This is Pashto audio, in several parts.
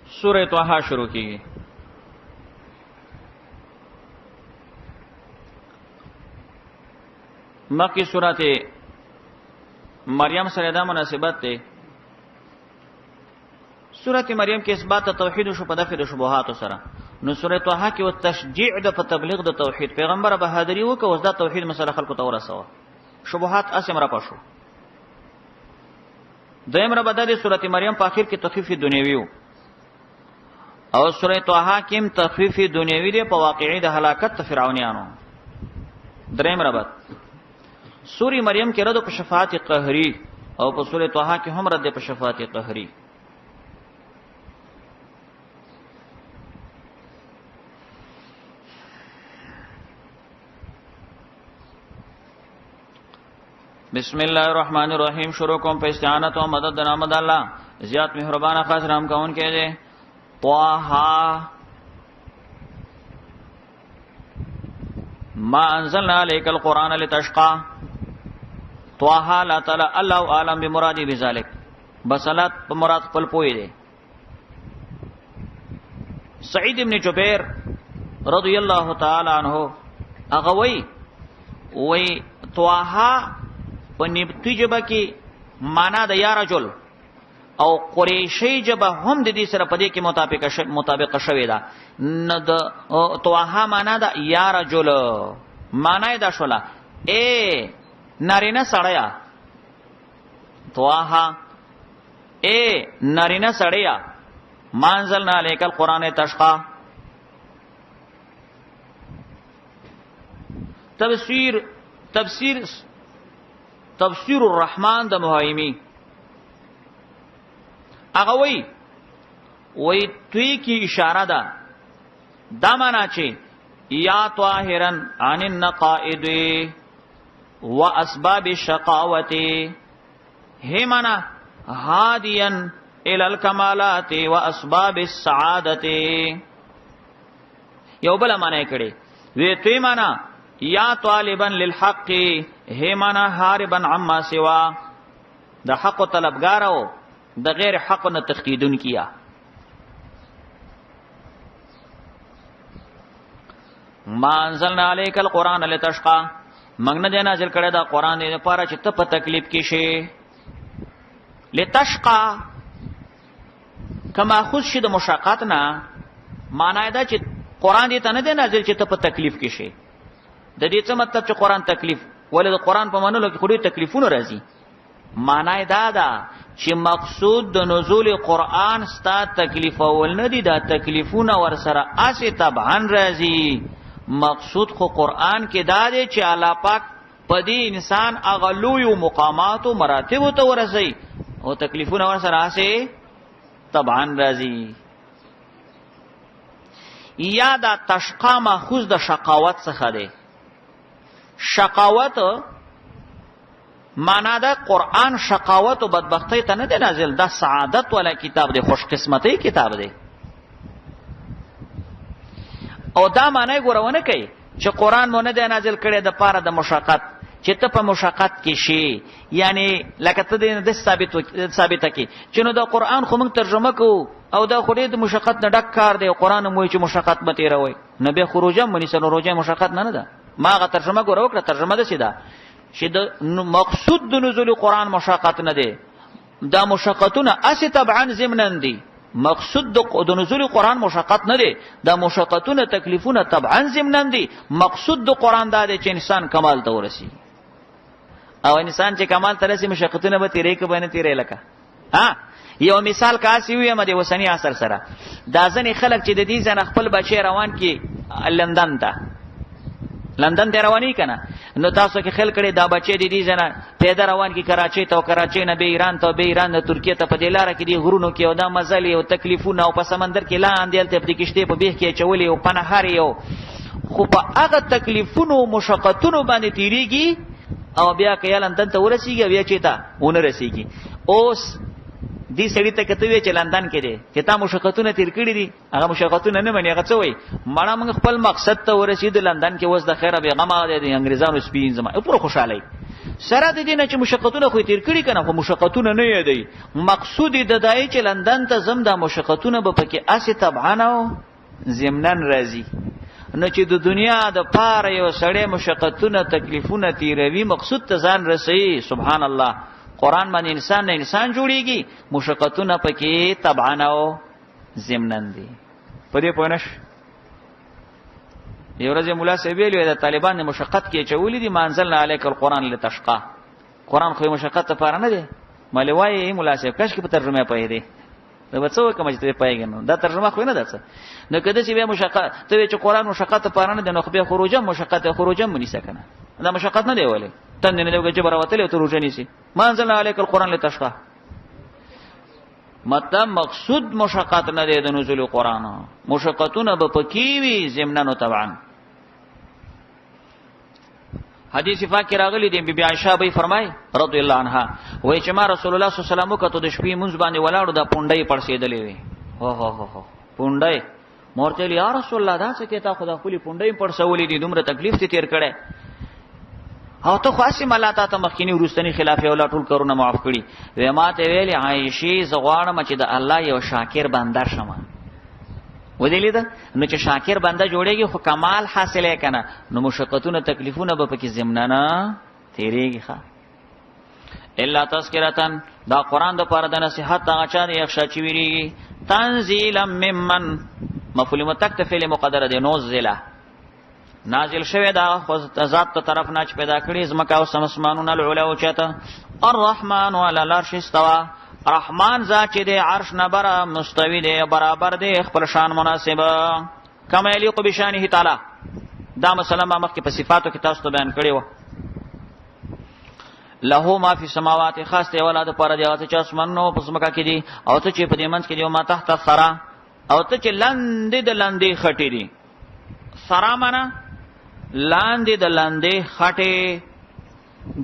سوره طه شروع کیږي. مخکې سورته مریم سره دا مناسبت ده. سورته مریم کې اثبات توحید شو په دفع د شبهات سره، نو سورته طه کې او تشجیع د په تبلیغ د توحید، پیغمبر بهادری وکړه، اوس دا توحید مسله خلکو ته ورسوه، شبهات اسم را پښو. دویم رب د سورته مریم په اخر کې تخفیف دنیوي او سورته طه کې هم تخفیف دنیوي دی په واقعي د هلاکت فرعونانو. دریم ربط سوری مریم کې رد په شفاعت قهری او په سورې طه کې هم رد په شفاعت قهری. بسم الله الرحمن الرحیم. شروع کوم په استعانت او مدد د نام د الله زیات مهربان خاص رحم کون کې دی. طه ما انزلنا عليك القرآن لتشقى. طه لا تعالی الله عالم بمرادی بذلک، بس الله په مراد خپل پوی دی. سعید ابن جبیر رضی الله تعالی عنہ هغه وی وی طه په نبتی جبه کې معنا د یا رجل، او قریشی جبه هم د دې سره په دې کې مطابقه شوې ده. نه د طه معنا د یا رجل، معنا یې دا شوله اے نارینه سړیا. طه اے نارینه سړیا، مانزلنا علیک القرآن تشقا. تفسیر تفسیر تفسیر الرحمن د مهایمی هغه وی وی توی کی اشاره ده، دا معنا چې یا طاهرن عن النقائد و اسباب الشقاوت، هی معنا هادیا الى الکمالات و اسباب السعادت. یو بل معنی کړي وی توی معنا یا طالبا للحق، هی معنا هاربا عما سوا، د حق طلبګار او د غیر حق نه تختیدون کیا. ما انزلنا عليك القرآن لتشقى، موږ نه دی نازل کړی دا قرآن دې لپاره چې ته په تکلیف کې شې. لتشقى کما خود شي د مشقت نه، معنا دا چې قرآن دې ته نه دی نازل چې ته په تکلیف کې شې. د دې څه مطلب چې قرآن تکلیف؟ ولې د قرآن په منلو کې خو ډېر تکلیفونه راځي. معنا دا ده چې مقصود د نزول قرآن ستا تکلیف اول نه دي، دا تکلیفونه ور سره اسې طبعا راځي. مقصود خو قرآن کې دا دی چې الله پاک په دې انسان هغه لویو مقامات او مراتب ته ورسي او تکلیفونه ور سره اسې طبعا راځي. یا دا تشقا ماخوذ د شقاوت څخه دی. شقاوت معنا دا قرآن شقاوت او بدبختی ته نه دی نازل، دا سعادت والا کتاب دی، خوش قسمتی کتاب دی. او دا معنی ګورونه کوي چې قرآن مو نه دی نازل کړی د پاره د مشقت، چې ته په مشقت کې شي، یعنی لکه ته دې د ثابته کې چې نو د قرآن خو موږ ترجمه کوو او دا خو دې د مشقت نه ډک کار دی، قرآن مو چې مشقت مه تېروئ، نو بیا خو روژه مو نیسه، نو روژه مشقت نه نه ده. ما هغه ترجمه ګوره وکړه، ترجمه داسې ده چې د مقصود د نزول قرآن مشقت نه دی، دا مشقتونه اسی طبعا ضمناً دي. مقصود د نزول قرآن مشقت نه دی، دا مشقتونه تکلیفونه طبعا ضمناً دي. مقصود د قرآن دا دی چې انسان کمال ته ورسی، او انسان چې کمال ته رسی مشقتونه به تیرې که به نه تیرې. لکه ها یو مثال کاسی وی مده وسنی اثر سره دا ځنې خلک چې د دې ځنه خپل بچی روان کی لندن ته، لندن ته رواني کنه، نو تاسو کې خل کړي دا بچی د دې ځنه پیدا روان کی کراچۍ ته، کراچۍ نه به ایران ته، به ایران نه ترکیه ته، په دې لار کې دی غرونو کې او دا مزل او تکلیفونه او په سمندر کې لاندې هلته په کشته په بیخ کې چولې او پنهار یو خو په هغه تکلیفونو مشقتونو باندې تیریږي او بیا که لندن ته ورسیږي بیا چیتا ونه رسیږي. اوس دې سړی ته کته وی چې لندن کې دی چې تا مشقتونه تیر کړی دي، هغه مشقتونه نه مني، هغه څه وایي مړه موږ خپل مقصد ته ورسید لندن کې، اوس د خیره به غمه دی د انګریزانو سپین زما او پر خوشاله. سره د دې نه چې مشقتونه خو تیر کړي کنه، خو مشقتونه نه یادوي. مقصود د دای چې لندن ته زم، دا مشقتونه به پکې اسې طبعا او ضمناً راځي. نو چې د دنیا د پاره یو سړی مشقتونه تکلیفونه تیروي، مقصود ته ځان رسي، سبحان الله، قرآن باندې انسان نه انسان جوړیږي، مشقتونه پکې طبعا او ضمناً دي. په دې پوه نه شو. یو ورځ مولا صاحب ویل، د طالبان د مشقت کې چولې دي، مانزلنا علیک القرآن لتشقا، قرآن خو مشقت لپاره نه دی. مالې وایي مولا صاحب کاش کې په ترجمه پوهې دی، نو به څه وکړم چې ته پوهېږې؟ نو دا ترجمه خو نه ده څه. نو که داسې بیا مشقت ته وایې چې قرآن مشقت لپاره نه دی، نو خو بیا خو روژه مشقت دی، خو روژه هم ونیسه که نه، دا مشقت نه دی. ولې تندې نه دی وکړه چې به راوتلی او ته روژه نیسې؟ ما انزلنا علیک القرآن لتشقا، مطلب مقصود مشقت نه دی د نزول قرآن، مشقتونه به پکې وي ضمناً او طبعا. حدیث پاک کې راغلی دی، بیبي عائشہ به فرمای رضی الله عنها، وای چې ما رسول الله صلی الله علیه وسلم کته د شپې منځ باندې ولاړو، دا پونډۍ پړسېدلې وي. هو هو هو هو، پونډۍ. مورته یا رسول الله دا څه کې تا خدا خپل پونډۍ پړسولې دي، دومره تکلیف ته تیر کړي، او ته خو هسې ملا تا ته مخکینی وروستنی خلاف یو لا ټول کارونه معاف کړي. وی ما ته ویلې عایشې، زه غواړم چې د الله یو شاکر بنده شم. ودې لیده؟ نو چې شاکر بنده جوړیږي خو کمال حاصلې کنه، نو مشقتونه تکلیفونه به پکې ضمناً تیریږي. ښه، الا تذکرتن، دا قران د پاره د نصيحت هغه چا دی یخشا چې ویریږي. تنزیلا ممن، مفعول مطلق ته فعل مقدره دی، نوزله نازل شوه دا خو ذات ته طرف نه چې پیدا کړی زمکه او سمسمانونه، العلا او چاته، الرحمن علی العرش استوا، رحمان ذات چې دی عرش نه بر مستوی دی، برابر دی خپل شان مناسبه، کما یلیق بشانه تعالی. دا مسله ما مخکې په صفاتو کې تاسو ته بیان کړې و. له ما فی السماوات، خاص دی ولا د پر دی چې اسمانونو په سمکا کې دي او څه چې په دې منځ کې دی، ما تحت الثرى، او ته چې لاندې د لاندې خټې دي. ثرا معنا لاندې د لاندې خټې،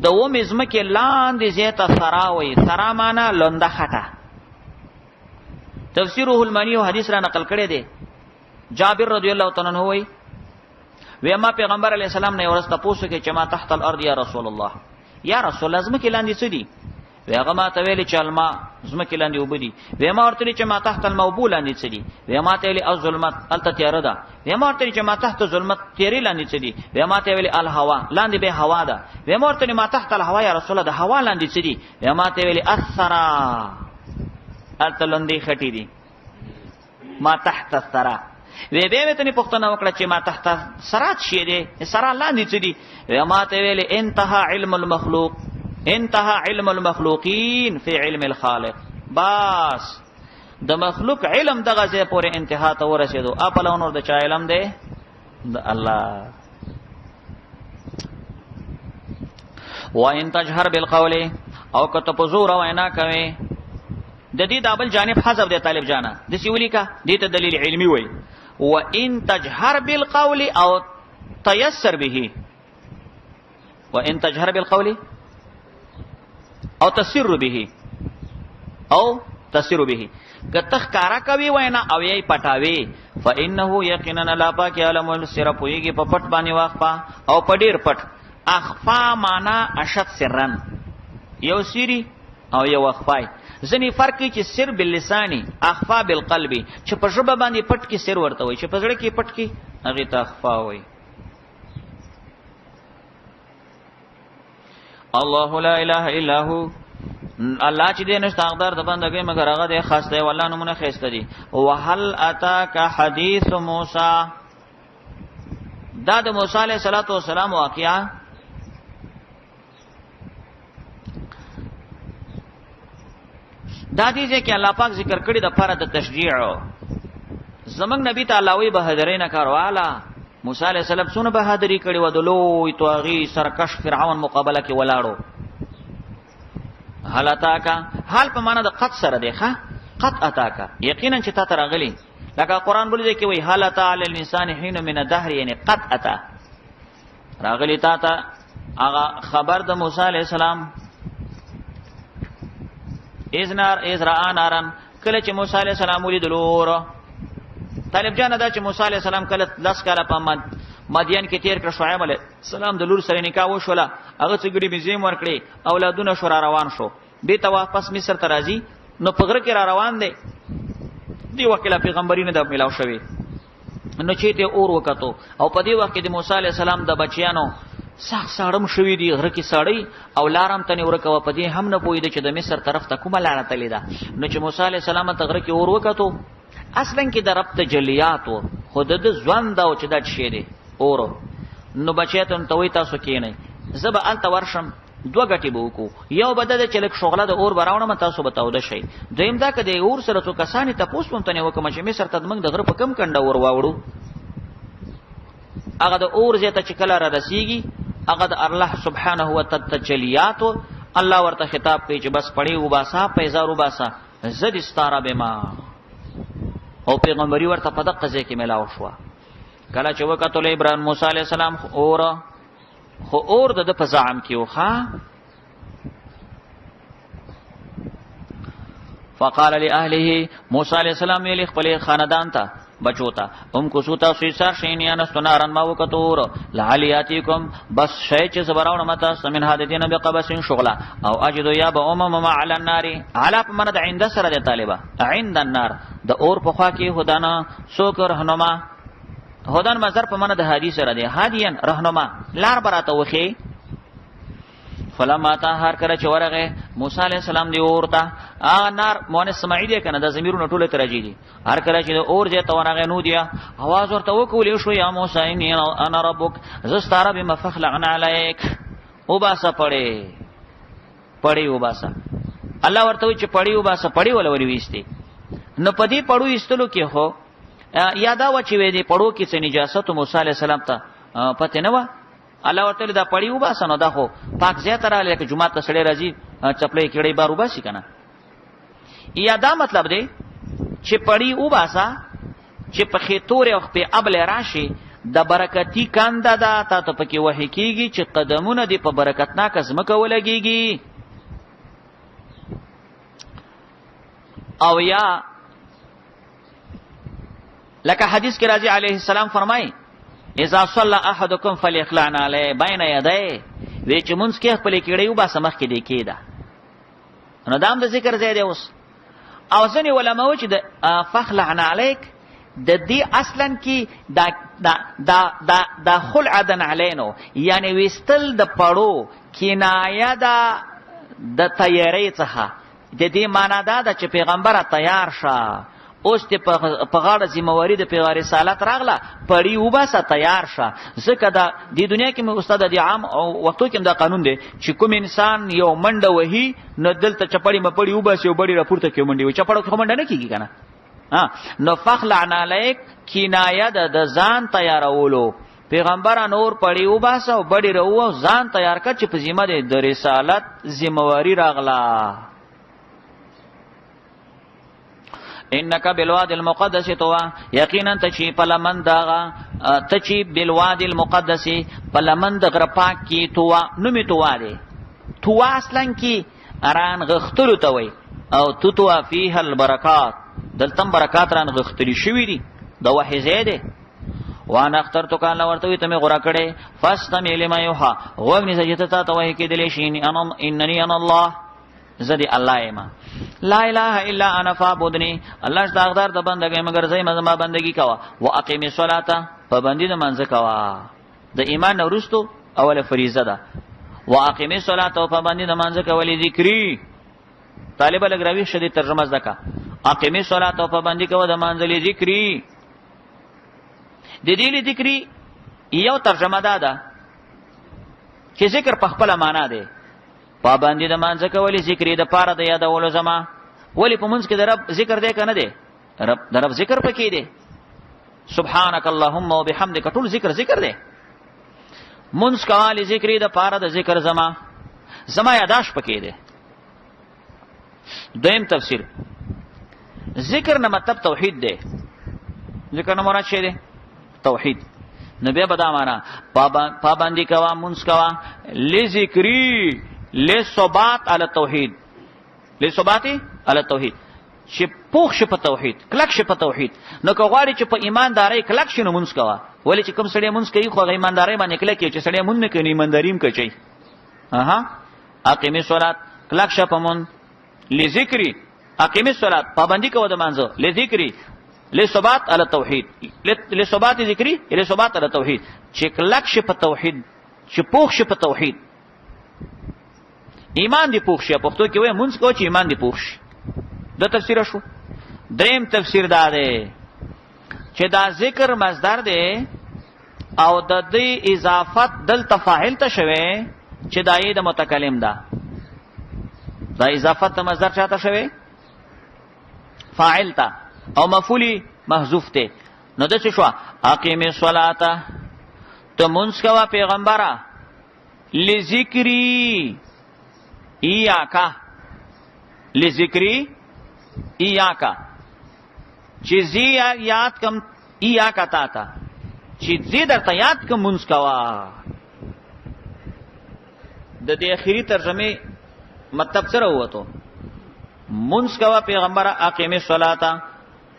د ومې ځمکې لاندې ځای ته ثرا وایي. ثرا معنا لنده خټه. تفسیر روح المانی او حدیث را نقل کړی دی، جابر رضی الله تعالی عنہ وایي، وی ما پیغمبر علی السلام نه ورسته پوسو کې چې ما تحت الارض یا رسول الله، یا رسول الله ځمکې لاندې څه دي؟ وی هغه ما ته ویل چې الماء، ځمکې لاندې اوبه دي. وی ما ورته چې ما تحت الماء، اوبو لاندې څه دي؟ وی ما ته ویل الظلمت، هلته تیاره ده. وی ما ورته چې ما تحت ظلمت، تیرې لاندې څه دي؟ وی ما ته ویل الهوا، لاندې به هوا ده. وی ما ورته ما تحت الهوا یا رسول الله، د هوا لاندې څه دي؟ وی ما ته ویل الثرى، هلته لندې خټې دي، ما تحت الثرى. وی به مې تنه پوښتنه وکړه چې ما تحت سرات شي دي، سرا لاندې څه دي؟ وی ما ته ویل انتهى علم المخلوق، انتهى علم المخلوقین فی علم الخالق. بس د مخلوق علم دغه ځای پورې انتها ته ورسېدو، خپل نور د چا علم دی؟ د الله. وان تجهر بالقول، او که ته په زور وینا کوي. د دې دابل جانب حذف دی طالب جانا، د سی ولیکا دې ته دلیل علمی وای. و ان تجهر بالقول او تيسر به، و ان تجهر بالقول او تسر به، او تسر به، که تخکارا کوي وینا او یې پټاوي، فانه یقینا لا پاک علم السر، پویږي په پټ باندې واخفا او په ډیر پټ. اخفا معنا اشد سرن، یو سری او یو اخفای. ځنی فرق کی چې سر باللسانی، اخفا بالقلب، چې په ژبه باندې پټ کی سر ورته وای، چې په زړه کې پټ کی هغه ته اخفا وای. الله لا اله الا هو، الله چې دې نشته اقدار د بندګۍ مگر هغه دې، خاص دی والله نمونه خسته دي. وهل اتاک حدیث موسی، دا د موسی علیه الصلاۃ والسلام واقعا. دا دې چې الله پاک ذکر کړی د پاره د تشجیع، زمنګ نبی تعالی وی بهادرۍ نه کارواله. موسی علیہ السلام څونه بهادری کړی و، د لوی طاغي سرکش فرعون مقابله کې ولاړو. هل اتاکا، حال په معنا د قط سره دی. ښه، قط اتاکا، یقینا چې تا تراغلی، لکه قران بل ځای کې وی هل اتا علی الانسان حين من الدهر، یعنی قط اتا، راغلی تا ته هغه خبر د موسی علی السلام. اذنار اذ را نارن، کله چې موسی علی السلام ولید لور. طالب جان، دا چې موسی علی السلام کله لس کاله په مدین کې تیر کړ. شعیب علیه السلام د لور سره نکاح وشوله، هغه څه ګړي بيزیم ورکړي، اولادونه شو را روان شو، بیرته واپس مصر ته راځي. نو په غره کې را روان دی، دی وخت لا پیغمبري نه د ملاو شوی. نو چې ته اور وکتو او په دې وخت کې د موسی علی السلام د بچیانو سخت ساړم شوی دی، غره کې ساړی او لارم تنه ورکه په دې هم نه پوهید چې د مصر طرف ته کومه لار تللی ده. نو چې موسی علی السلام ته غره کې اور وکتو، اصلا کې د رب تجلیات و خود د ځوان دا چې دا شی دی اور. نو بچی ته ته وای تاسو کې نه زب الته ورشم، دوه غټي به وکړو، یو به د چې لک شغله د اور براونه تاسو به تاوده شي، دویم دا کده اور سره څو کسانی تاسو مونږ ته وکم چې مصر ته موږ د غره په کم کنده اور واوړو. هغه د اور زیته چې کله را رسیږي، هغه د الله سبحانه و تعالی تجلیات، الله ورته خطاب کوي چې بس پړې وباسا، پیزار وباسا، زد استاره به ما او پیغمبري ورته په دقه ځای کې ملاو شو. کله چې وکتل ابراهیم موسی علی السلام اور، خو اور د په زعم کې وخا. فقال لاهله، موسی علی السلام ویل خپل خاندان ته، بچو ته، هم کو سوتا سیسار شینیان استنارن ما وکتور لعلیاتکم، بس شی چې زبراونه متا سمن هادتین بقبس شغلا او اجد یا به امم ما علی النار، علا په من د عند سره د طالبہ عند النار، د اور په خوا کې هدانا سوک رهنما، هدان مزر په من د هادی سره دی، هادین رهنما لار براته وخی. فلما تا هر کله چې ورغه موسی علی السلام دی اورته ا نار مونږ سمعی دی کنه، د زمیرونو ټوله ترجی دي. هر کله چې اور ځای ته ورغه نو دی आवाज ورته وکول شو، یا موسی انی انا ربک، زستاره بما فخلعنا علیک، او باسه پړې پړې وباسه. الله ورته وی چې پړې وباسه، پړې ول ولې ویستي؟ نو پدې پړو ایستلو کې هو یادا و چې وې دې پړو کې څه نجاست موسی علی السلام ته پته نه و. الله ورته دا پړی وباسه، نو دا خو پاک زیات را لکه جمعه ته سړی راځي چپلې کړي بار وباسي کنه. یا دا مطلب دی چې پړی وباسه چې په خېتور او په ابل راشي، د برکتی کانده دا تا ته پکې وحی کیږي چې قدمونه دې په برکتناک ځمکه ولګیږي. او یا لکه حدیث کې راځي علیه السلام فرمای، اذا صلى احدكم فليخلعن عليه بين يديه، وی چې مونږ کې خپل کېړې وباسه مخ کې دی کېده. نو دام د ذکر ځای دی اوس. او ځنې علماء چې د فخلعن عليك د دې اصلا کې دا دا دا دا دا خلع دن علینو، یعنی وستل د پړو کنایه ده د تیارې څخه. د دې معنا دا ده چې پیغمبره تیار شه، اوس ته په غاړه ذمہواری د پیغمبر رسالت راغله، پړی وباسه تیار شه. ځکه دا د دنیا کې مې استاد د عام او وختو کې دا قانون دی چې کوم انسان یو منډه وهي نو دلته چپړی مپړی وباسي او بړی راپورته کې منډي وي، چپړو کې منډه نه کیږي کنه. ها نو فخلعنا علیک کنایه ده د ځان تیارولو. پیغمبر نور پړی وباسه او بړی راو ځان تیار کړ چې په ذمہ دی د رسالت ذمہواری راغله. انک بالواد المقدس توا، یقینا تچی پلمن داغا تچی بالواد المقدس پلمن د غره پاک کی توا، نومي توا دی. توا اصلا کی ران غختلو ته وای، او تتوا فیها البرکات، دلتم برکات ران غختلی شوی دي، د وحی ځای دی. وانا اخترتک، الله ورته وی ته مې غوره کړې، فاستمع لما یوحى، غوږ نیسه چې ته تا ته وحی کېدلی شي، اننی انا الله، زه دی الله یم، لا اله الا انا فعبدنی، الله شته اقدار د بندګۍ مگر زه زما بندگی کوه، واقیم الصلاه، پابندی د منځ کوه، د ایمان نه وروسته اوله فریضه ده، واقیم الصلاه، او پابندی د منځ کوه، ذکری طالب لګراوی شدی ترجمه زکا، اقیم الصلاه، او پابندی کوه د منځلې ذکری. د دې ذکری یو ترجمه ده ده چې ذکر په خپل معنا دی، پابندی د مانځ کولې ذکر د پاره د یادولو زما. ولی په منځ کې د رب ذکر دی کنه دی؟ رب د رب ذکر پکې دی، سبحانك اللهم وبحمدك، ټول ذکر ذکر دی. منځ کوالی ذکر د پاره د ذکر زما، زما یاداش پکې دی. دویم تفسیر، ذکر نه مطلب توحید دی. ذکر نه مراد څه دی؟ توحید. نو بیا به دا معنا پابندی کوا منس کوا لذکری لثبات علی التوحید، لثبات علی التوحید. چې پوخ شي په توحید، کلک شي په توحید. نو که غواړي چې په ایماندارۍ کلک شي نو مونځ کوه. ولې چې کوم سړی مونځ کوي خو هغه ایماندارۍ باندې کلک وي، چې سړی مونځ نه کوي نو ایمانداري هم کوي. اها اقیم الصلات، کلک شه په مونځ. لذکری اقیم الصلات، پابندي کوه د مانځه. لذکری لثبات علی التوحید، لثبات ذکری لثبات علی التوحید، چې کلک شي په توحید، چې پوخ شي په توحید، ایمان دی پوخ شي. پښتو کې وایي مونږ کو چې ایمان دی پوخ شي. د تفسیر شو. دریم تفسیر دا دی چې دا ذکر مصدر دی او د دې اضافت دلته فاعل ته شوه چې دا یې د متکلم ده. دا اضافت د مصدر چاته شوه؟ فاعل ته، او مفعول محذوف ته. نو د څه شو؟ اقیم الصلاه، ته مونږ کوا پیغمبره، لذکری ایاکا، لذکری ایاکا، چې زی یاد کم، ایاکا تا تا چې زی درته یاد کم مونږ کوا. د دې اخیری ترجمه مطلب سره وته، مونږ کوا پیغمبر، اقیم الصلاه،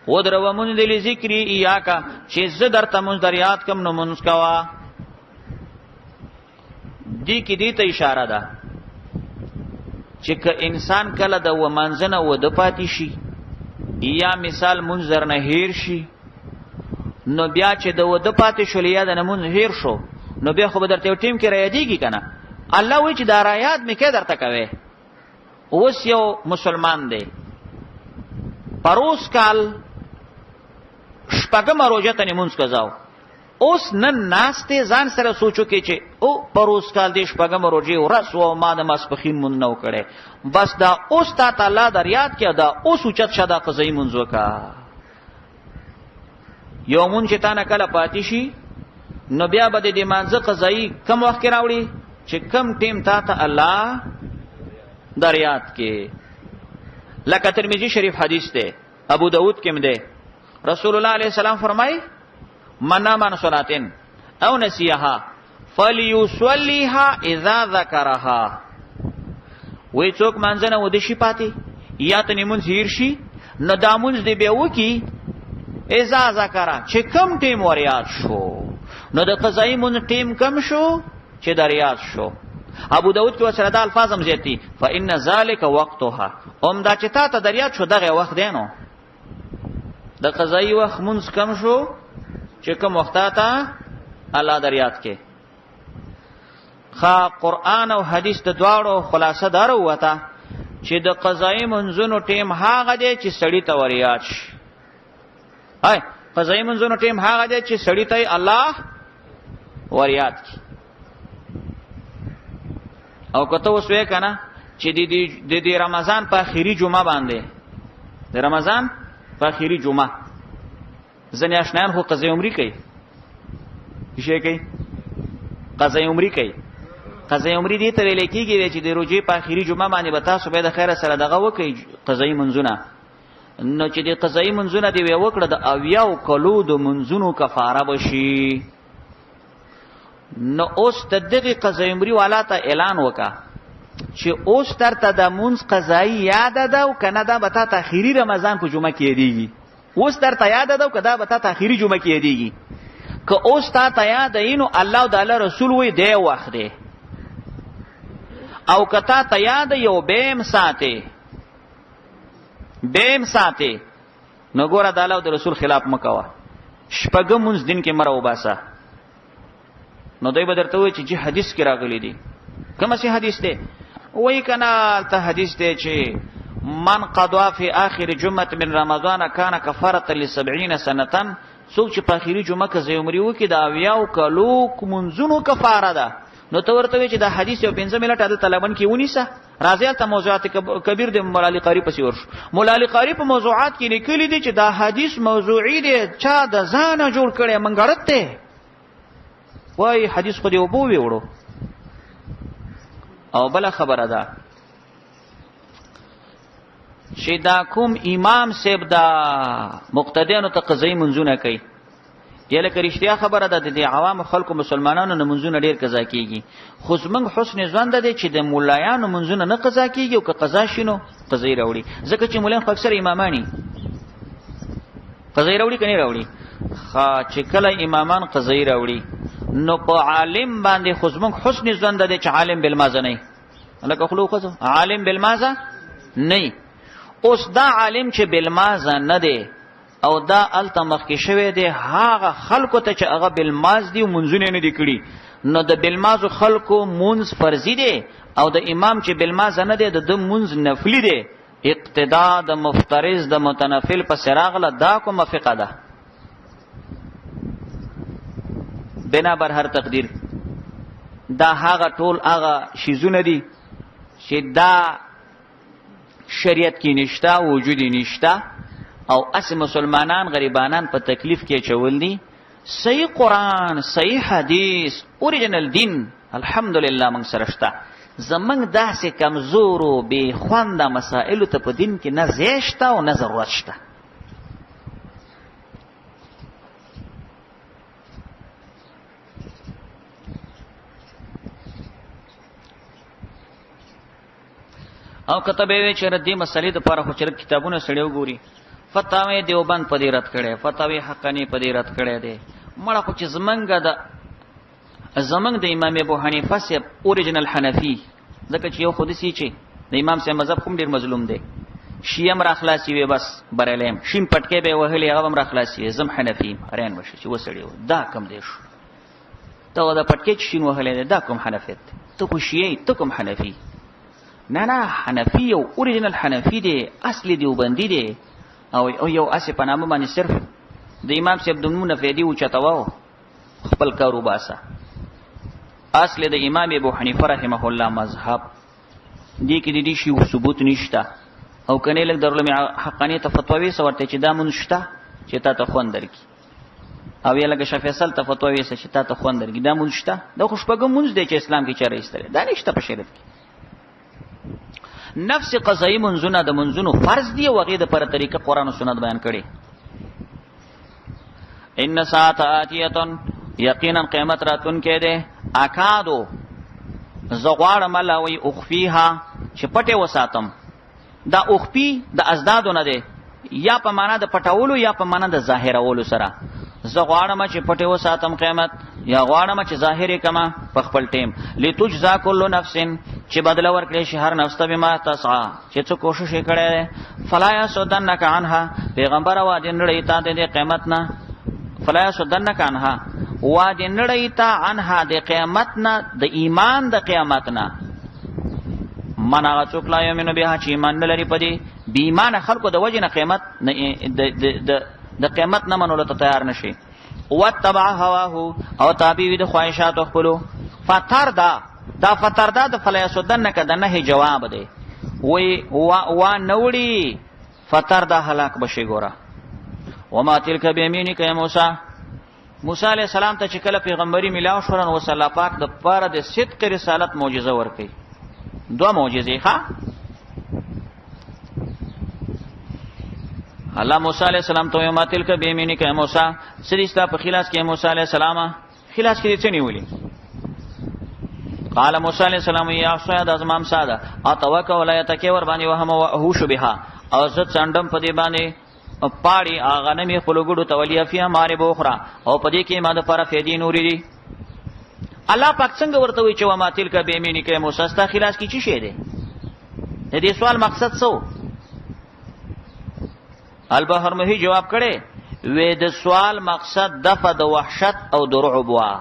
ودرو مونږ دې ذکری ایاکا، چې زه درته مونږ در یاد کم نو مونږ کوا. دې کې دې ته اشاره ده چې که انسان کله د ومانځنه و د پاتې شي یا مثال مونږ درنه هیر شي، نو بیا چې د و د پاتې شول یا د مونږ هیر شو، نو بیا خو به درته یو ټیم کې را یادېږي که نه؟ الله وایي چې دا را یاد مې کې درته کوي. اوس یو مسلمان دی، پروس کال شپږمه روژه ته لمونځ قضاو، اوس نن ناست دی، ځان سره سوچو کې چې او پروس کال دې شپږم روژې ورځ وه، ما د ماسپښین مونځ نه و کړی، بس دا اوس تا ته الله در یاد کړه، دا اوس اوچت شه دا قضایي مونځ وکړه. یو مونځ چې تا نه کله پاتې شي نو بیا به د دې مانځه قضایي کم وخت کې راوړي؟ چې کم ټیم تا ته الله در یاد کې. لکه ترمذی شریف حدیث دی، ابو داود کې دی، رسول الله علیه السلام فرمای، من نام عن صلاتن او نسیها فلیصلیها اذا ذکرها. وی څوک مانځنه ود شي پاتې یا ته نیمون هیر شي، نو دا مونږ دی به وکی اذا ذکرا، چې کم ټیم ور یاد شو. نو د قضایي مون ټیم کم شو چې در یاد شو. ابو داود کې وسره دا الفاظ هم زیاتی، فان ذلک وقتها، هم دا چې تا ته در یاد شو دغه وخت دی. نو د قضایي وخت مونږ کم شو چې کوم وخت ته الله در یاد کې. خا قرآن او حدیث د دواړو خلاصه دار وته چې د قضایي منځونو ټیم هغه دی چې سړی ته وریاد شي. هاي قضایي منځونو ټیم هغه دی چې سړی ته الله وریاد کی. او کته اوس وې کنه چې د دې رمضان په اخیری جمعه باندې، د رمضان په اخیری جمعه ځنې اشنایان خو قضیه عمرې کوي، شي کوي قضیه عمرې کوي. قضیه عمرې دې ته ویل کېږي چې د روژې په اخیری جمعه باندې به تاسو به د خیره سره دغه وکړئ قضایي منځونه. نو چې د قضایي منځونه دی وکړه، د اویاو کلو د منځونو کفاره بشي. نو اوس د دغه قضایي عمرې والا ته اعلان وکا چې اوس ترته د مونږ قضایي یاد ده او کنه دا به تا ته اخیری رمضان په جمعه کې یادېږي. اوس درته یاد ده او که دا به تا ته اخیری جمعه کې یادېږي؟ که اوس تا ته یاد یې نو الله او د الله رسول وایي دی وخت دی، او که تا ته یاد یو بیم ساتې، بیم ساتې، نو ګوره د الله او د رسول خلاف مه کوه، شپږم مونځ دین کې مه راوباسه. نو دوی به درته وایي چې جی حدیث کې راغلي دي. کوم څه حدیث دی؟ وایي که نه هلته حدیث دی چې من قضا فی آخر جمعة من رمضان کان کفارة لسبعین سنة، څوک چې په اخري جمعه کې زی عمرې وکړي د اویاو کلو مونځونو کفاره ده. نو ته ورته وایې چې دا حدیث یو 5 منټه دلته لمن کې ونیسه، راځي هلته موضوعات کبیر د مولا علی قاری پسې ورشو. مولا علی قاری په موضوعات کې لیکلي دي چې دا حدیث موضوعي دی، چا د ځانه جوړ کړی منګړت دی. وای حدیث خو دی وبو ویوړو. او بل خبره ده چې دا کوم امام صاحب دا مقتدیانو ته قضایي منځونه کوي، یا لکه رښتیا خبره ده، د دې عوامو خلکو مسلمانانو نه منځونه ډیر قضا کیږي، خو زمونږ حسن ظن ده چې د مولایانو منځونه نه قضا کیږي، او که قضا شینو قضا راوړي، ځکه چې مولایان خو اکثر امامانی قضا راوړي کني راوړي. خا چې کله امامان قضا راوړي نو په عالم باندې خو زمونږ حسن ظن ده چې عالم بالمازه نه، لکه خلو خو عالم بالمازه نه. اوس دا عالم چې بالمازه نه دی او دا الته مخکې شوی دی هغه خلکو ته چې هغه بالماز دی منځونه نه دی کړي، نو د بالماز خلکو منځ فرضي دی، او د امام چې بالماز نه دی د منځ نفلی دی. اقتدا د مفترض د متنفل په سراغله دا کومه فقه ده؟ بنا بر هر تقدیر دا هغه ټول هغه شیزونه دي چې دا شریعت کې نشته، وجود نشته، او اس مسلمانان غریبانان په تکلیف کې چول دي. صحیح قرآن، صحیح حدیث، اوریجنل دین الحمدلله موږ سره شته. زمنګ داسې کمزورو بې خونده مسائلو ته په دین کې نه ځای شته او نه ضرورت شته. او کته به وی چې ردی مسلې د پاره خو چې کتابونه سړی وګوري، فتاوی دیوبند په دې رد کړي، فتاوی حقانی په دې رد کړي دي. مړه خو چې زمنګ د امام ابو حنیفه سه اوریجنل حنفي، ځکه چې یو خود سي چې د امام سه مذهب کوم ډیر مظلوم دی، شیعه هم راخلاصي وي بس برلیم شین پټکې به وهلې هغه هم راخلاصي وي، زم حنفي حیران وشي چې وسړی دا کم دی شو ته دا پټکې چې شین وهلې ده دا کوم حنفیت، ته خو شیعه ته کوم حنفي؟ نه نه، حنفي یو اوریجنل حنفي دی، اصلي دیوبندي دی، او یو اسې په نامه باندې صرف د امام صاحب د نوم نه فیدې اوچتوه خپل کار وباسه. اصل د امام ابو حنیفه رحمه الله مذهب دې کې د دې شی ثبوت نشته، او کنه لږ درلمه حقانی ته فتوا وی سورته چې دا مونږ شته چې تا ته خوند درکې، او یا لکه شاه فیصل ته فتوا وی چې تا ته خوند درکې، دا مونږ شته، دا خو شپږم مونږ دی چې اسلام کې چاره ایستل، دا نشته په شریعت کې. نفس قضایی منځونه د منځونو فرض دی او هغې د پر طریقه قرآن او سنت بیان کړي. ان ساعت آتیتن، یقینا قیامت راتون کې ده. اکادو زه غواړم الله وی اخفیها چې پټه وساتم. دا اخفی د ازدادو نه دی، یا په معنا د پټولو یا په معنا د ظاهرولو سره. زه غواړم چې پټه وساتم قیامت، یا غواړم چې ظاهر کما په خپل ټیم. لتجزا کل نفس، چې بدله ورکړي شي هر نفس ته بما تسعا، چې څه کوشش یې کړی دی. فلا یصدنک عنها، پیغمبر وا دې نړۍ ته د قیامت نه، فلا یصدنک عنها، وا دې نړۍ ته عنها د قیامت نه، د ایمان د قیامت نه. من هغه څوک لا یؤمن بها چې ایمان نه لري په دې، بې ایمانه خلکو د وجې نه قیامت نه د قیامت نه منلو ته تیار نشي. واتبع هواه، او تابع وي د خواهشاتو خپلو. فتردا، دا فتردا د فلا یصدنک د نه جواب دی، وی وا, وا نوړي فتردا هلاک بشي. ګوره وما تلک بیمینک یا موسی، موسی علیہ السلام ته چې کله پیغمبري ملاو شول نو وسله الله پاک د پاره د صدق رسالت معجزه ورکړي، دوه معجزې. ښا الله موسی علیہ السلام ته ما تلک بیمینک یا موسی، سریستا په خلاص کې موسی علیہ السلام خلاص کې څه نیولې؟ قال موسی علیہ السلام یا عصا، د ازمام ساده اتوکل ولا یتکی ور باندې وهم او هوش بها، او زه څنډم په دې باندې پاړي غنمې خپل ګډو تولیا فی مارب اخرى، او په دې کې ما د پر فیدی نورې دي. الله پاک څنګه ورته وی چې وما تلک بیمینک موسی، ستا خلاص کی چی شی دی؟ د دې سوال مقصد څه؟ البحر مهی جواب کړي وې د سوال مقصد دفع د وحشت او د رعب وا.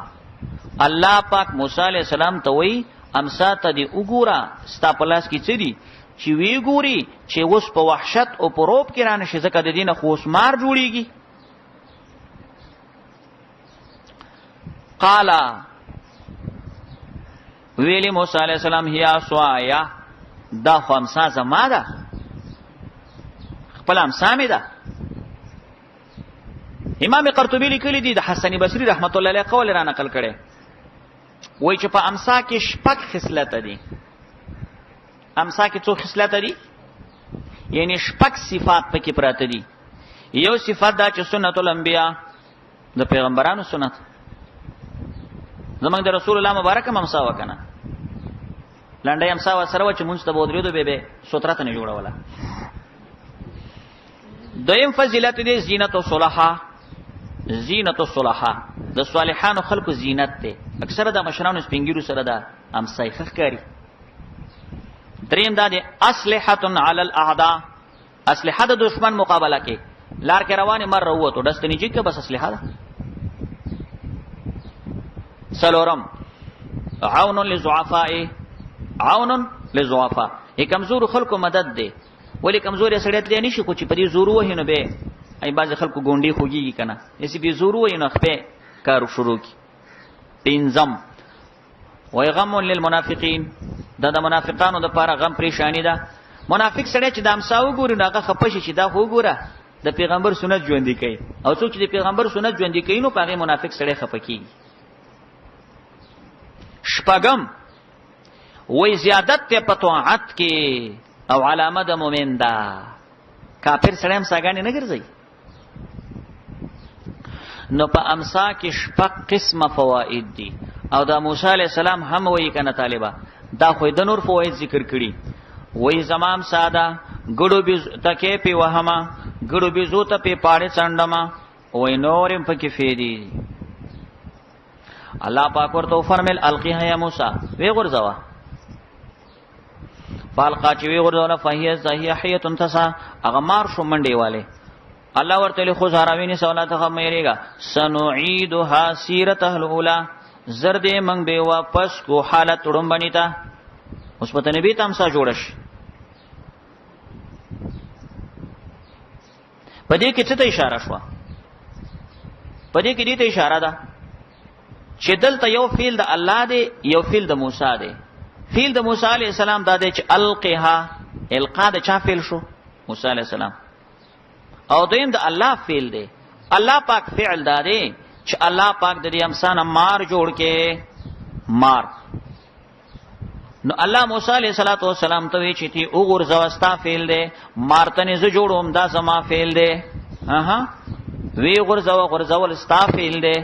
الله پاک موسی علی السلام ته وی امسا ته دی وګوره ستا پلاس کې څه دي، چې وی ګوري چې اوس په وحشت او په روب کې رانه شي، ځکه د دینه خو اوس مار جوړیږي. قال ویلی موسی علیہ السلام هي عصایا، دا خو امسا زما ده، خپل امسا مې ده. امام قرطبي لیکلی دی د حسن بصری رحمت الله علیه قول را نقل کړي، وای چې په امسا کې شپږ خصلت دي. امسا کې څو خصلت دي؟ یعنی شپږ صفات پکې پراته دي. یو صفت دا چې سنت الانبیاء، د پیغمبرانو سنت. زمنګ د رسول الله مبارک هم امسا وکنه، لنډه امسا وسره و چې مونږ ته بودریدو به به ستره ته نه جوړوله. دویم فضیلت دی زینت الصلحا، زینت الصلحا د صالحانو خلکو زینت دی. اکثره د مشرانو سپینګیرو سره ده امسای خخکاری. دریم دا دی اسلحه علی الاعداء، اسلحه د دشمن مقابله کې لار کې روانه مر وروته دستنی جګه بس اسلحه ده. سلورم عون للضعفاء، عون للضعفاء ای کمزور خلکو مدد دی. ولی کمزوري سړی تلی نشي، خو چې په دې زور وهي نو به ای باز خلکو ګونډي خوږیږي کنه، اسی به زور وهي نو خپه کار شروع کی. پنځم وای غم للمنافقین، دا د منافقانو د پاره غم پریشانی ده. منافق سړی چې د امسا وګوري نو هغه خپه شي چې دا خو وګوره د پیغمبر سنت ژوندۍ کوي، او څوک چې د پیغمبر سنت ژوندۍ کوي نو په هغه منافق سړی خپه کیږي. شپږم وای زیادت ته په طاعت کې او علامه د مؤمن ده. کافر سړی هم ساګانې نه ګرځي. نو په امسا کې شپږ قسمه فواید دي. او دا موسی علی السلام هم وایي کنه طالبہ، دا خو د نور فواید ذکر کړي. وای زمام ساده ګړو بي تکې په وهما، ګړو بيزو ته په پاړې څنډما، وای نورم پکې فیدی. الله پاک ورته فرمایل القیها یا موسی، وی غرزوا. فالقا چې وی غرزوله فهی زهی حیه تسا، هغه مار شو منډي والے. الله ورته له خو زاراوینه سوالات هم میریګا سنعيدها سیرته الاولى، زرد منګ به واپس کو حالت وړم تا. اوس پته نبی تام سا جوړش. په دې کې څه ته اشاره شوه؟ په دې کې دې ته اشاره ده چې دلته یو فعل د الله دی، یو فعل د موسی دی. فعل د موسی علی السلام دا دی چې القها، القا د چا فعل شو؟ موسی علی السلام. او دویم د الله فعل دی. الله پاک فعل دا دی چې الله پاک د دې امسان مار جوړ کې مار. نو الله موسی علیہ الصلوۃ والسلام ته وی چې تی وګورځه ستا فعل دی، مارتنې زه جوړوم دا زما فعل دی. اها وی غرزو غرزول ستا فعل دی،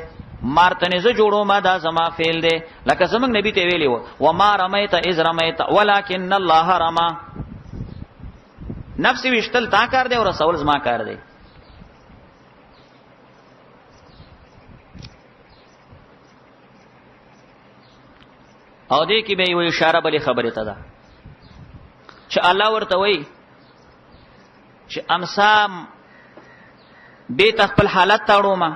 مارتنې زه جوړوم دا زما فعل دی. لکه زمنګ نبی ته ویلی و وما رمیت اذ رمیت ولکن الله رما. نفس وشتل تا کار دی او رسول زما کار دی. او دې کې به یو اشاره بلې خبره ته ده چې الله ورته وایي چې امسا به تخپل حالت تاړو ما.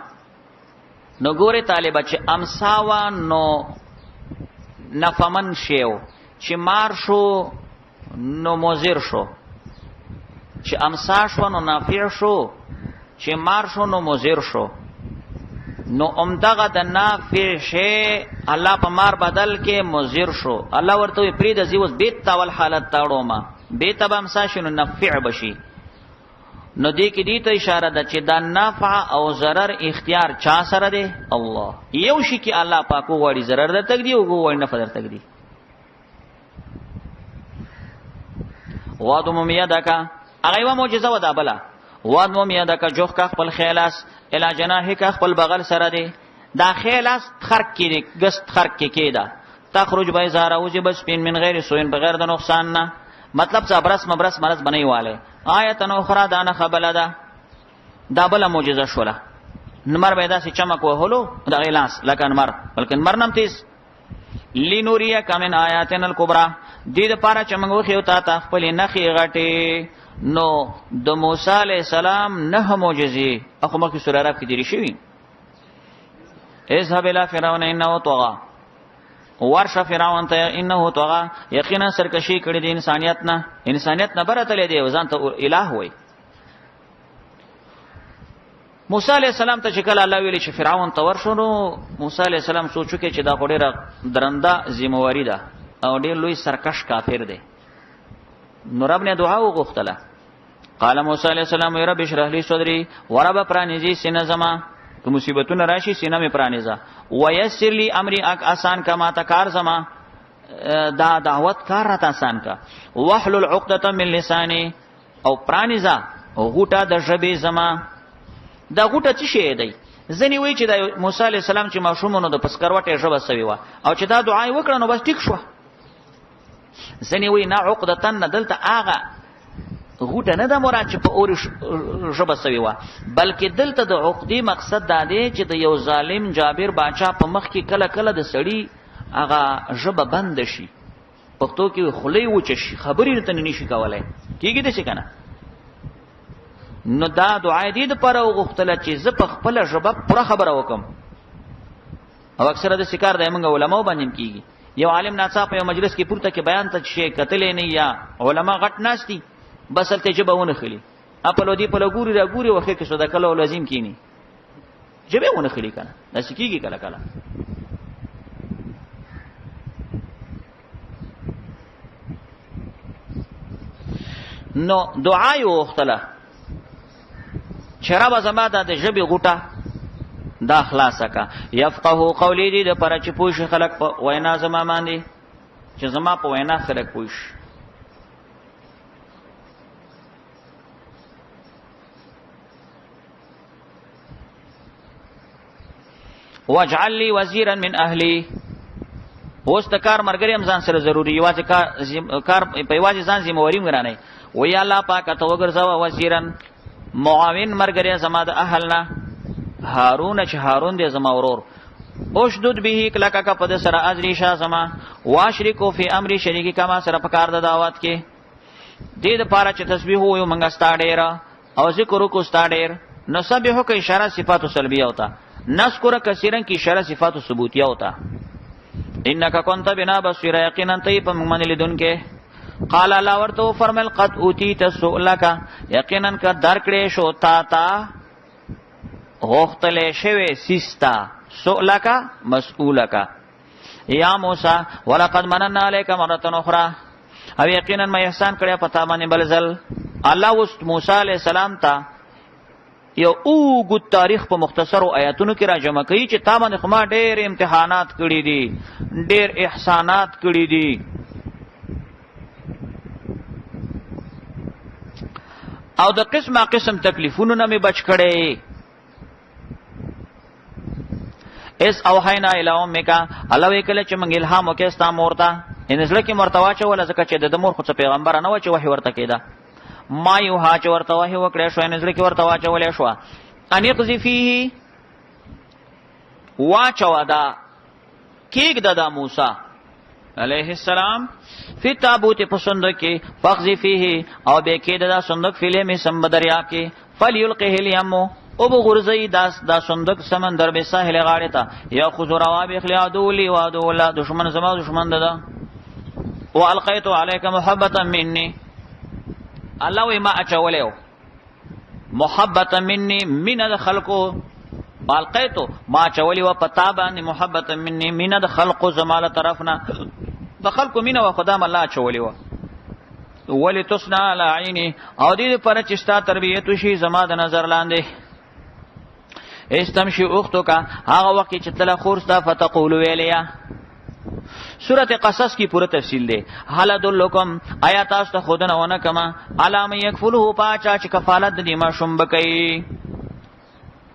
نو ګوره طالبہ چې امسا وا نو نفمن شیو، چې مار شو نو مضر شو، چې امسا شو نو نافع شو، چې مار شو نو مضر شو. نو امدغه د نافع شی الله په مار بدل کې مضر شو. الله ورته پری د زیوس بیت تاول حالت تاړو ما بیت به امسا شنو نفع بشي. نو دې کې دې ته اشاره ده چې دا نفع او ضرر اختیار چا سره دی؟ الله. یو شي کې الله پاک وغواړي ضرر در تک دی او وغواړي نفع در تک دی. وادم یدک، هغه یو معجزه ودا بلا. وادم یدک، جوخ کا خپل خیلاس، الی جناحک، خپل بغل سره دی. دا خیلاس خرق کې دی، ګست خرق کې کېدا. تخرج بیزا روزی بس پین من غیر سوین، بغیر د نقصان نه. مطلب څه برس مبرس مرز بنی والے. آیت اخرى، دا نه خبله ده، دا بل معجزه شوله. نمر به داسې چمک وهلو د غیلاس لکه نمر، بلکې نمر نم تیز. لنوریک من آیاتنا الکبرى، دې د پاره چې موږ وخیو تا ته خپل نخې غټي. نو د موسی علی السلام نه معجزې اخو مخکې سورہ عرب کې تیرې شوي. اذهب الى فرعون انه طغى، ورشه فرعون ته، انه طغى، یقینا سرکشي کړې دي انسانیت نه، انسانیت نه برته لدی ځان ته الہ وای. موسی علی السلام ته چې کله الله ویل چې فرعون ته ورشو، نو موسی علی السلام سوچو کې چې دا خو ډیره درنده ذمہواری ده او ډیر لوی سرکش کافر دی. نو رب نه دعا وغوښتله. قال موسی علی السلام رب اشرح لي صدري، ورب پرانیزي سینه زما، که مصیبتونه راشي سینه مې پرانیزه، ويسر لي امري، اک آسان کما تا کار زما، دا دعوت کار راته آسان کا، واحلل عقده من لساني، او پرانیزه غوټه د ژبې زما. دا غوټه څه شی دی؟ ځنی وای چې د موسی علی السلام چې ماشومونو د پسکروټه ژبه سوی و او چې دا دعا یې وکړه نو بس ټیک شو. ځنی وای نه، عقدتن نه، دلته هغه غوټه نه ده مراد چې په اور ژبه سوی و، بلکې دلته د عقدې مقصد دا دی چې د یو ظالم جابر باچا په مخ کې کله کله د سړي هغه ژبه بند شي، پښتو کې خولې وچ شي، خبرې ته نه شي کولای، کیږي د څه کنه. نو دا دعا دې د پر وغوښتله چې زه په خپل ژبه پوره خبره وکم. او اکثره د شکار د موږ علماو باندې کیږي، یو عالم ناڅاپه یو مجلس کې پورته کې بیان ته شي کتلې نه، یا علما غټ ناشتي، بس ته ژبه ونه خلی، خپل دی په لګوري را ګوري، وخه کې صدقه له لازم کینی ژبه ونه خلی کنه، دا سکیږي کله کله. نو دعا یې وغوښتله چې ربه زما دا د ژبې غوټه دا خلاصه کا، یفقهو قولی، دې د پر چې پوه شي خلک په وینا زما باندې، چې زما په وینا خلک پوه شي. واجعل لي وزیرا من اهلی. اوس د کار مرګري هم ځان سره ضروري، یوازې کار کار په یوازې ځان ذمہ واري ګرانه و. یا الله پاک ته وګرځاوه وزیرا، معاون مرګري زما د اهل نه، هارون، چې هارون دی زما ورور، اشدد به، کلکا کا پد سره ازری شاه زما، واشرکو فی امری، شریکی کما سره په کار د دعوت کې، دې د پاره چې تسبیح وایو منګه ستا ډیره او ذکر وکړو ستا ډیر. نسبح کې اشاره صفات سلبیه ہوتا، نذکر کثیرا کی اشاره صفات ثبوتیه ہوتا. انک کنت بنا بصیر، یقینا ته په موږ باندې لیدونکې. قال الله ورته فرمل قد اوتیت سؤلک، یقینا ک درکړې شو تا تا غوښتلې شوی سیستا، سؤلک مسئولک یا موسی. ولقد مننا علیک مره اخرى، او یقینا ما احسان کړی پتا باندې بل ځل. الله اوس موسی علی السلام ته یو اوږد تاریخ په مختصرو آیاتونو کې را جمع کوي چې تا باندې خو ما ډېر امتحانات کړي دي، ډېر احسانات کړي دي. او د قسمه قسم تکلیفونو نه مې بچ کړي. اس اوحینا الی امک، الله وی کله چې موږ الهام وکړ ستا مور ته، ان زړه کې مرته واچول، ځکه چې د مور خو څه پیغمبر نه و چې وحی ورته کېده. ما یو ها چې ورته وحی وکړې شو، ان زړه کې ورته واچولې شو، ان اقذفیه، واچو دا کېږده دا موسی علیه السلام، فی تابوت، په صندوق کې، فخذ فیه، او به کې دا صندوق، فی لمی، سم دریا کې، فلیلقه الیم، او بغرزی دا صندوق سمندر به ساحل غاړه ته، یا خذ رواب اخلی عدو لی وعدو الله، دشمن زما دشمن ده. والقیت علیک محبتا منی، الله وی ما اچولیو محبت مني، مینه د خلقو، القیتو، ما چولی و پتا باندې، محبت مني، مینه د خلقو زماله طرفنا، د خلقو مینه و خدام الله چولی و. ولی تصنع علی عینی، او دې پر چې ستا تربیت شي زما د نظر لاندې. استمشي اختو کا، هغه وخت چې تل خور ستا، فتقول، ویلیا. سورت قصص کی پوره تفصیل دی. هل ادلکم، آیا تاسو ته خودنه ونه کما، علام یکفله، پاچا چې کفالت د دې ماشوم بکئی.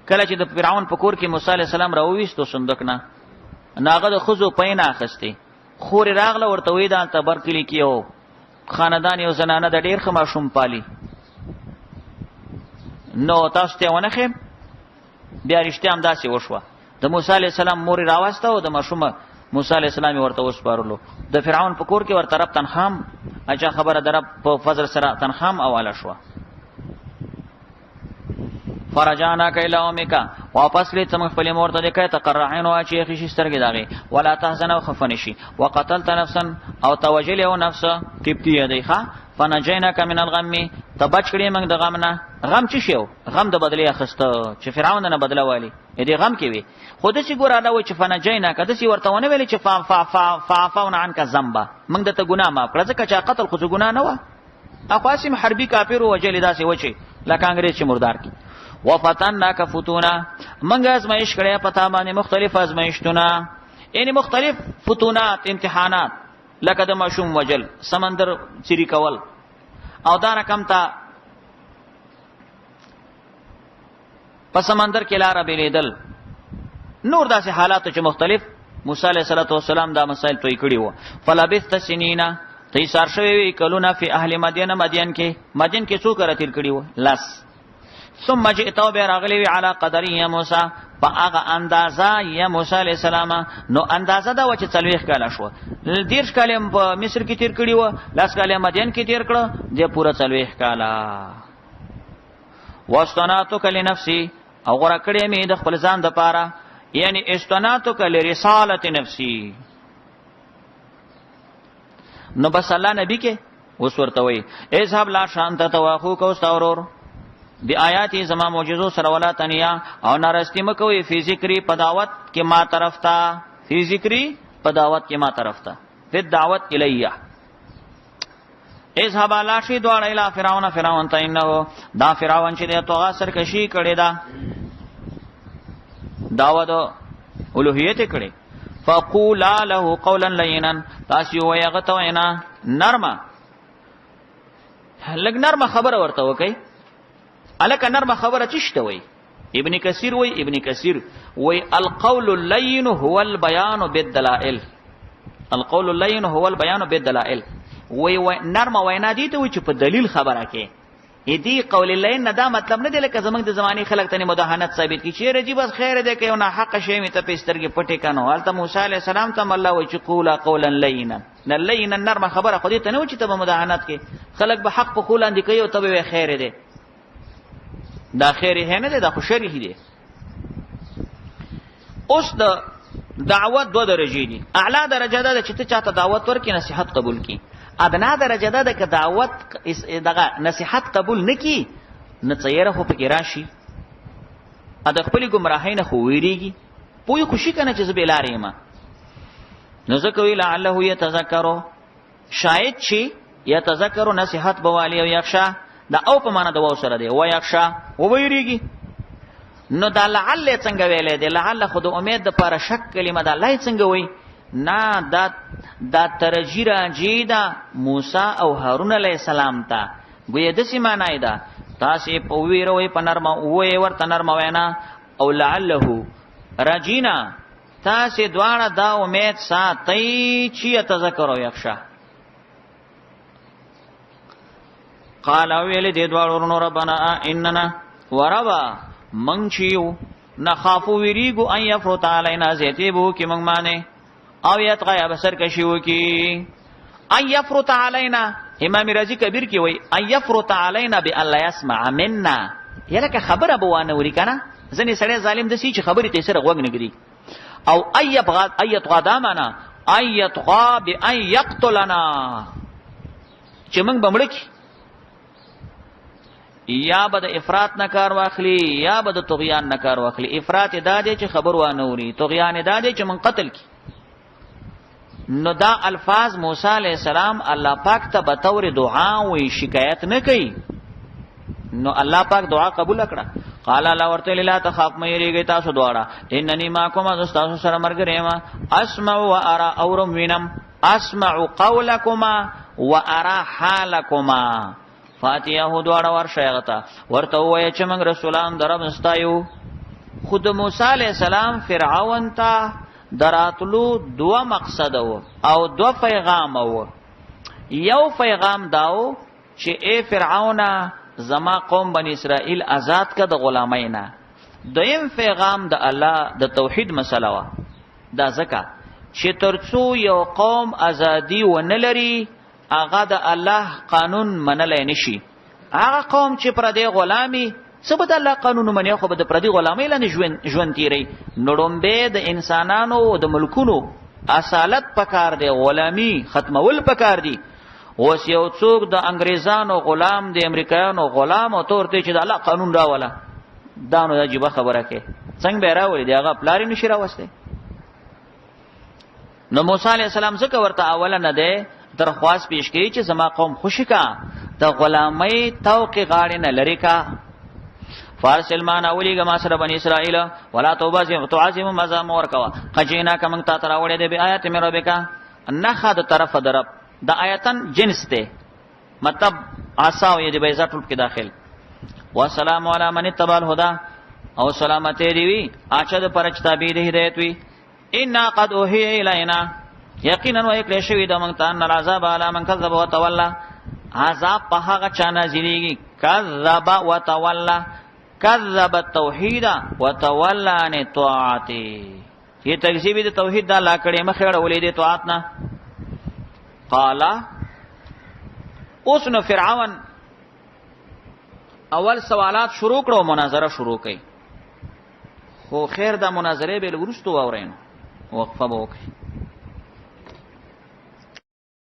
کله چې د فرعون په کور کې موسی علی السلام راوویستو صندوق نه، ناغه د خزو پینه اخستی، خور راغله ورته وی دا تبر کلی کیو خاندان یو زنانه د ډیر ښه ماشوم پالي، نو تاسو ته ونه خیم. بیا رښتیا هم داسې وشوه، د موسی علی السلام مور راوسته او د ماشوم موسی علی السلام ورته وسپارلو. د فرعون په کور کې ورته رب تنخام اچا خبره در په فضل سره تنخام اواله شوه. فرجانا کایلا امک، واپس لې تم خپل مور ته کای تقر عین او چې خشي سترګې داغه، ولا تحزن، او خفن شي. وقتلت نفسا، او توجل او نفس قبطیه دی ښا. فنجیناک من الغم، تبچ کړي موږ د غم نه. غم چې شو؟ غم د بدلې اخسته چې فرعون نه بدله والی، دې غم کې وي. خو د سی ګور الله و چې فنجینا کده سی ورته ونه ویل چې فا فا فا فعفونا عنک ذنبا، موږ د ته ګناه معاف کړه، ځکه چې قتل خو ګناه نه و، اخواسم حربي کافر وجل داسې وچی لکه انګريز چې مردار کی. وفتناک فتونا، موږ ازمایش کړی پتا باندې مختلف ازمایشتونه، یعنی مختلف فتونات، امتحانات، لکه د ماشوم وجل، سمندر چیرې کول، او دا رقم ته په سمندر کې لار بیلیدل، نور داسې حالات چې مختلف موسی علیه الصلاۃ والسلام دا مسائل توي کړی وو. فلبثت سنینا، تی سار شوی وی کلونه، فی اهل مدین، مدین کې، مدین کې څو کرا تیر کړی وو؟ لس. ثم جئت، به راغلی وی، علی قدر یا موسی، په هغه اندازه یا موسی علی السلام. نو اندازه دا و چې 40 کال شو، 30 کال په مصر کې تیر کړی و، لس کال مدین کې تیر کړ، د پوره 40 کال. واستناتک لنفسي، او غره کړې مې د خپل ځان د پاره، یعنی استناتک لرسالت نفسي. نو بس الله نبی کې اوس ورته وای، اذهب لا شانت تواخو کو استورور بی آیاتی، زما معجزو سره، ولا تنیا، او نارستی مکوې، فی ذکری، په دعوت کې ما طرف ته، فی ذکری، په دعوت کې ما طرف ته، فی دعوت الیه. اذهب لاشی دواړه، الی فرعون، فرعون ته، انه، دا فرعون چې د توغه سرکشي کړي دا داوا د اولوہیت کړي، فقولا له قولا لینا، تاسو وایي غته وینا نرمه، لګ نرمه خبره ورته وکي. الکه نرمه خبره چشته وای؟ ابن کثیر وای، ابن کثیر وای، القول اللین هو البیان بالدلائل، القول اللین هو البیان بالدلائل. وای نرمه وینا دي ته وای چې په دلیل خبره کې. دې قول اللین نه دا مطلب نه دی لکه زمنګ د زماني خلک ته مداهنت ثابت کی چې رجی بس خیر دی که نه حق شی می ته پسترګې پټې کنو. حالته موسی علی السلام ته الله وای چې قولا قولا لینا، نه لینا نرمه خبره خو دې ته نه و چې ته به مداهنت کې، خلک به حق په خولاندې کوي او ته به خیر دی. دا خیر هه نه دی، دا خو شر دی. اوس د دعوت دو درجې دي. اعلی درجه ده چې ته چاته دعوت ورکې، نصيحت قبول کی. ادنا درجه ده که دعوت دغه نصيحت قبول نکی، نه څیره خو پکې راشي، ا د خپل گمراهۍ نه خو ویریږي، پوی خوشی کنه چې زه به لارې ما. نو ځکه وی لعله یتذکرو، شاید چې یتذکر، نصیحت بوالی، او یخشا، دا او په معنا د واو سره دی، او یخشا، و ویریږي. نو دا لعل څنګه ویلې دی؟ لعل خود امید د پر شک کلمه ده، لای څنګه وای؟ نه، دا ترجی راجی دا موسی او هارون علی السلام ته ګویا د سی معنی ده، تاسو په ویروي په نرمه وې ورته نرمه وینا، او لعله راجینا، تاسو دواړه دا امید ساتئ چې تذکر او یخشا. قال، ویل دې دواړو ورونو، ربنا اننا، وربا من چیو، نخافو، ویریګو، ان یفرط علینا، زیتی بو کی من معنی، او یطغی، بسر کشی وکی. ان یفرط علینا، امام رازی کبیر کی وای، ان یفرط علینا بان لا يسمع منا، یلکه خبره به وانه وري کنه. ځنې سړی ظالم د سی چې خبرې ته سره غوږ نه ګري. او ايبغى ايطغى، دا معنا ايطغى بان يقتلنا، چې موږ بمړ کی، یا به د افراط نه کار واخلي یا به د طغیان نه کار واخلي. افراط دا دی چې خبر وانه وري، طغیان دا دی چې من قتل کی. نو دا الفاظ موسی علی السلام الله پاک ته به تور دعا وی، شکایت نه کوي. نو الله پاک دعا قبول کړه. قال، الله ورته، لا تخاف، مې یریږي تاسو دواړه، انني ما کوم، تاسو سره مرګ ما، اسمع و ارا، اورم وینم، اسمع قولکما و ارا حالکما. فاتیه، دواړه ورشه غتا ورته وای چې موږ رسولان درب استایو. خود موسی علی السلام فرعون ته دراتلو دو مقصد وو او دو پیغام وو. یو پیغام داو چې اے فرعون، زما قوم بنی اسرائیل آزاد کا د غلامۍ نه. دویم پیغام د الله د توحید مسله وا. دا ځکه چې ترڅو یو قوم ازادي ونه لري، هغه د الله قانون منلی نشي. هغه قوم چې پر دې غلامي، څه به د الله قانون مني؟ خو به د پردي غلامۍ لاندې ژوند تیری. نو ړومبی د انسانانو او د ملکونو اصالت پکار دی، غلامي ختمول پکار دی. اوس یو څوک د انګریزانو غلام دی، امریکایانو غلام، او تور ته چې د الله قانون راوله، دا نو عجیبه خبره کې، څنګه به راولي دی؟ هغه پلاری نشي راوسته. نو موسی علی السلام ځکه ورته اوله نه ده درخواست پیش کړي چې زما قوم خوشی کا، د غلامۍ توق غاړې نه لری کا. فارسل مان، اولی گما سره بنی اسرائیل، ولا توبه تعظم، مزا مور کوا، قجینا کمن تا تراوړې دې، بیاات مې ربک، نخا د طرف درب. د آیتن جنس ته مطلب عصا او ید بیضا ټول کې داخل. والسلام علی من اتبع الهدى، او سلامتی دی وی اچا د پرچ تابع دی هدایت وی. ان قد اوحی الینا، یقینا وای کړی شوی د مونږ ته، ان العذاب علی من کذب وتولى، عذاب په هغه چا نازلېږي، کذب وتولى، کذب التوحید وتولى عن طاعته، یہ تکذیب د توحید دا لا کړي مخه اړولې دي طاعت نه. قال، اوس نو فرعون اول سوالات شروع کړو، مناظره شروع کړي، خو خیر دا مناظره به ورستو واورین، وقفه به وکړي.